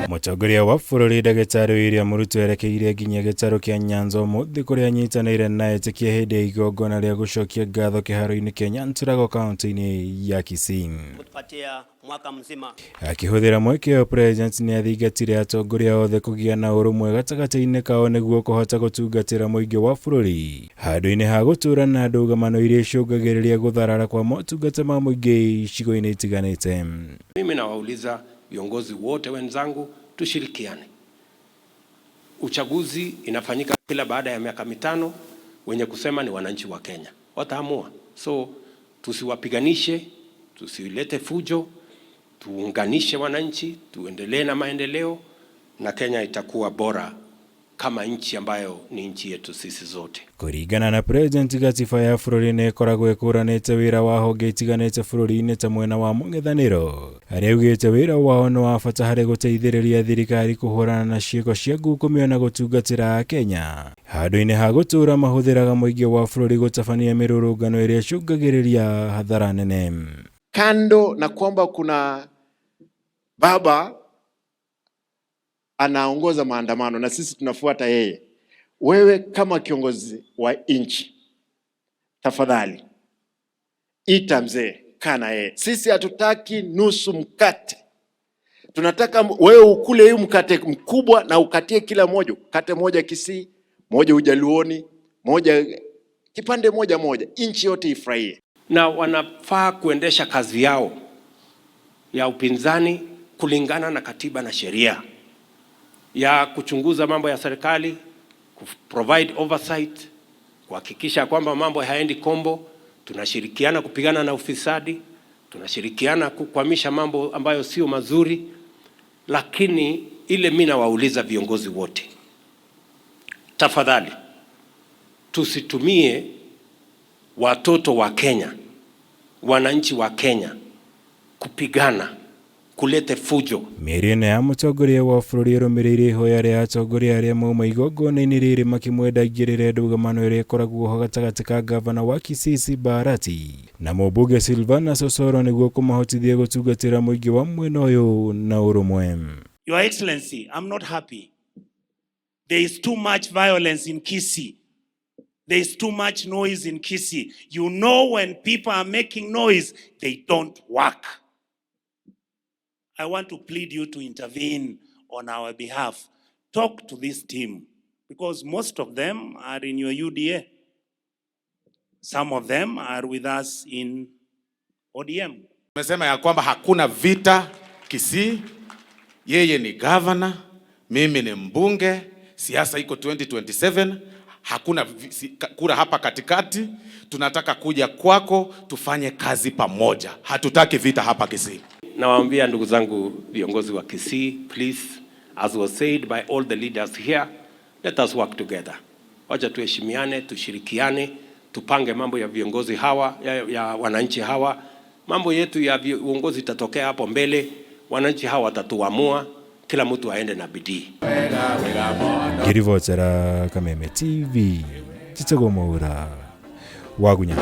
Mũtongoria wa bũrũri ndagĩtarĩ William Ruto erekeire nginya gĩtarũ kĩa Nyanza ũmũthĩ kũrĩa anyitanĩire na etĩkia hĩndĩ ya igongona rĩa gũcokia ngatho kĩharo-inĩ kĩa Nyanturago kaunti-inĩ ya Kisii. Kutupatia mwaka mzima. Akĩhũthĩra mweke ũyũ, President nĩ athingatire atongoria othe kũgĩa na ũrũmwe gatagatĩ-inĩ kao nĩguo kũhota gũtungatĩra mũingĩ wa bũrũri handũ-inĩ ha gũtũũra na ndũgamano iria icũngagĩrĩria gũtharara kwa motungata ma mũingĩ icigo-inĩ itiganĩte. Mimi nawauliza viongozi wote wenzangu, tushirikiane. Uchaguzi inafanyika kila baada ya miaka 5, wenye kusema ni wananchi wa Kenya wataamua. So tusiwapiganishe, tusilete fujo, tuunganishe wananchi, tuendelee na maendeleo na Kenya itakuwa bora kama nchi ambayo ni nchi yetu sisi zote. Kũringana na President, gatiba ya bũrũri nĩ ĩkoragwo ĩkũranĩte wĩra wa honge itiganĩte bũrũri-inĩ ta mwena wa mũng'ethanĩro arĩa augĩte wĩra wao nĩ wa bata harĩ gũteithĩrĩria thirikari kũhũrana na ciĩko cia ngukumio na gũtungatĩra Akenya handũ-inĩ ha gũtũũra mahũthĩraga mũingĩ wa bũrũri gũtabania mĩrũrũngano ĩrĩa ĩcũngagĩrĩria hathara nene. Kando na kwamba kuna baba anaongoza maandamano na sisi tunafuata yeye, wewe kama kiongozi wa nchi, tafadhali ita mzee, kaa na yeye. Sisi hatutaki nusu mkate, tunataka wewe ukule hii mkate mkubwa na ukatie kila moja, mkate moja Kisii, moja Ujaluoni, moja kipande moja moja, nchi yote ifurahie. Na wanafaa kuendesha kazi yao ya upinzani kulingana na katiba na sheria ya kuchunguza mambo ya serikali, provide oversight, kuhakikisha kwamba mambo hayaendi kombo. Tunashirikiana kupigana na ufisadi, tunashirikiana kukwamisha mambo ambayo sio mazuri. Lakini ile mimi nawauliza viongozi wote, tafadhali tusitumie watoto wa Kenya, wananchi wa Kenya kupigana, kulete fujo. Mĩario ĩno ya mũtongoria wa bũrũri ĩrũmĩrĩire ihoya rĩa atongoria arĩa mauma igongona-inĩ rĩrĩ makĩmwenda aingĩrĩre ndũgamano ĩrĩa ĩkoragwo ho gatagatĩ ka ngavana wa Kisii Simba Arati na mũmbunge Silvanus Osoro nĩguo kũmahotithia gũtungatĩra mũingĩ wa mwena ũyũ na ũrũmwe. Your Excellency, I'm not happy. There is too much violence in Kisii. There is too much noise in Kisii. You know when people are making noise, they don't work. I want to plead you to intervene on our behalf. Talk to this team because most of them are in your UDA. Some of them are with us in ODM. Tumesema ya kwamba hakuna vita Kisii. Yeye ni governor, mimi ni mbunge. Siasa iko 2027, hakuna kura hapa katikati. Tunataka kuja kwako tufanye kazi pamoja, hatutaki vita hapa Kisii. Nawaambia ndugu zangu viongozi wa Kisii, please, as was said by all the leaders here, let us work together. Wacha tuheshimiane, tushirikiane, tupange mambo ya viongozi hawa, ya wananchi hawa. Mambo yetu ya uongozi itatokea hapo mbele, wananchi hawa watatuamua, kila mtu aende na bidii. Ngĩribotera Kameme TV, Titego Mwaura, Wagunya.